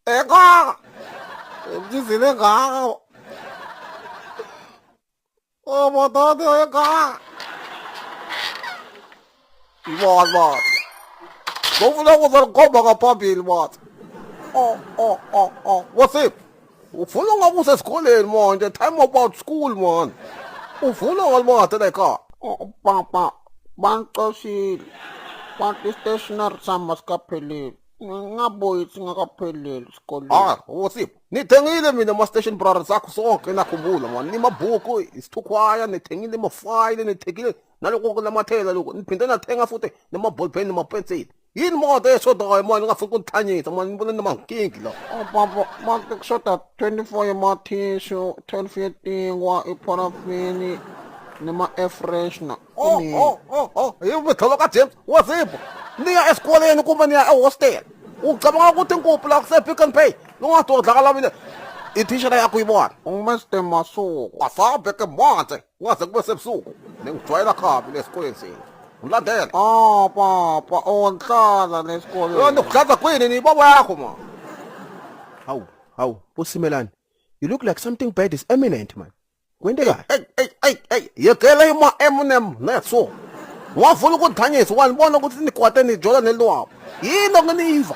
Eka! Ngizile ngaka. Oh, madoda eka. Ibona baba. Ngofuna ukuzolikhomba ngaphambili baba. Oh oh oh oh. What's up? Ufuna ngabe usesikoleni manje time about school man. Ufuna ngalibata la ekhaya. Oh, papa bangicoshile bathi stationery sami asikapheleli ngabuyi singakapheleli esikoleni Ah, wosipho. Nithengile mina ama station brothers akho sonke nakhumbula man. Nimabhuku, isithukhwaya, nithengile amafayile, nithengile naloko kunamathela lokho. Niphinde nathenga futhi nama ball pen nama pencil. Yini moto eshodayo manje ngafuna ukungikhanyisa manje ngibona namankingi la. Oh baba, manje kushoda 24 yemathishu, 12 yetinkwa, ipharafini nema-air freshener. Oh oh oh oh, yimitholo kaJames wazipho. Niya esikoleni kumbe niya ehostel. Ucabanga ukuthi inkuphu la kuse Pick n Pay. Lungadodlakala mina. Ithishela yakho ibona. UMr Masuku. Asabe ke manje. Ungaze kube sebusuku. Ningijwayela kabi lesikoleni senu. Ngilandele. Oh papa, onhlala lesikoleni. Yona ukudlaza kwini ni baba yakho ma. Hawu, hawu, Bosimelane. You look like something bad is imminent man. Kwenteka? Hey hey hey hey, yekela ima Eminem netso. Wafuna ukuthanyisa wanibona ukuthi nikwate nijola nelwabo. Yini ngeniva?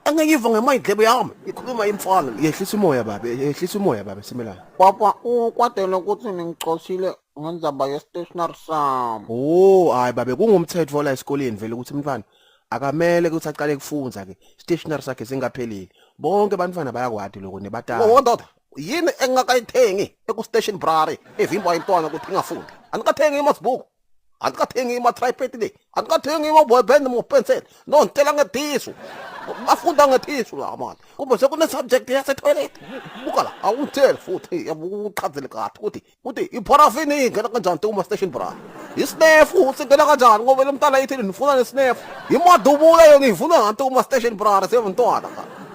Engiyiva ngemayidlebe yami ikhuluma imfana. Yehlisa umoya baba, yehlisa umoya baba Simelane. Papa, ukwatele ukuthi ningicoshile ngendzaba ye-stationery sami. Oh, hayi babe kungumthetho la esikoleni vele ukuthi umntwana akamele ukuthi aqale kufunza ke stationery sakhe singaphelile. Bonke abantwana bayakwati lokho nebatali. Oh ndoda, yini engingakayithengi eku-station brary evimba intwana ukuthi ingafundi? Andikathengi imasibhuku. Andikathengi ima-tripod le. Andikathengi ima-ballpen nemopensel. No ngitshela ngethisu. Bafunda ngethisu la manje. Kumbe sekune-subject yase-toilet. Buka la, awungitsheli futhi uqhazele kahle ukuthi ukuthi ipharafini ingena kanjani uma station bra. Isinefu singena kanjani ngoba lo mntana ithi nifuna nesinefu. Imadubula yona ifuna nganto uma station bra semntwana.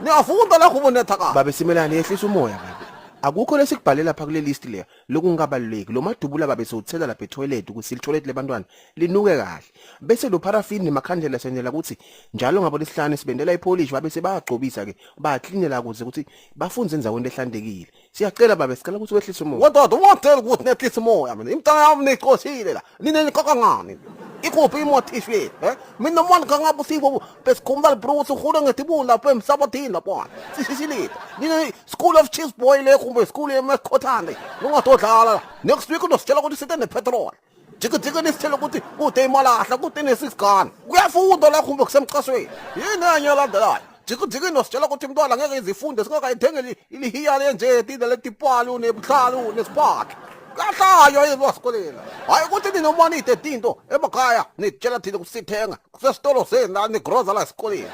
Niyafunda la kubonetha ka. Babe Simelane yehlisa umoya babe. Akukho lesikubhale lapha kule list leya lokungabaluleki. Lo madubula babe sewuthela lapha etoilet ukuthi ilitoilet lebantwana linuke kahle. Bese lo paraffin nemakhandlela sendela ukuthi njalo ngabo lesihlanu sibendela ipolish babe sebayagcobisa ke bayaklinela ukuze ukuthi bafunze endaweni lehlantekile. Siyacela babe sicela ukuthi wehlise umoya. Wendoda ungangitsheli ukuthi nehlise umoya mina. Imntana yami niyicoshile la. Nina niqoqa ngani? Ikuphi imotisho yenu? Eh? Mina mani kangabe usipho besikhumula librusi uhule ngetibuni lapha emsabathini lapha. Sishisilile. Nina school of cheese boy le kumbe school yemakhothane. Ungadodlala la. Next week unositshela ukuthi sithe nepetrol. Jike jike nisitshela ukuthi kude imalahla kude ne-six gun. Kuyafundwa la kumbe kusemxhasweni. Yini enye elandelayo? Jike jike nositshela ukuthi umntwana ngeke izifunde singakayithengeli ilihiya lenje tile letipalu nebuhlalu nesipaki. Kahlayo yezwasikoleni. Hayi ukuthi ninomanide tinto emakhaya nitshela thina kusithenga kusesitolo senu la nigroza la esikoleni.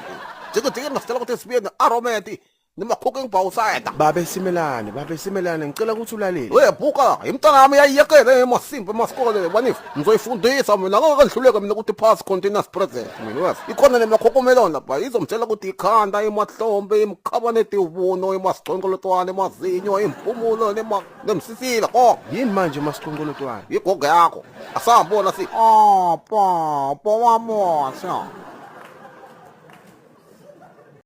Jike jike nositshela ukuthi sibuye ne-arometi nima-cooking bawusayeda. Babe Simelane, babe Simelane ngicela ukuthi ulalele. We buka imntana yami yayiyekele emasimba emasikole banifu ngizoyifundisa mina ngeke ngihluleke mina ukuthi pass continuous present mina wes ikhona nemakhokhomelon lapha izomtshela ukuthi ikhanda imahlombe imkhabane tivuno imasicongolotwane imazinyo impumulo nema nemsisila konke Yini manje masiqonqolotwana? igogo yakho asambona si Oh papa, wamosha.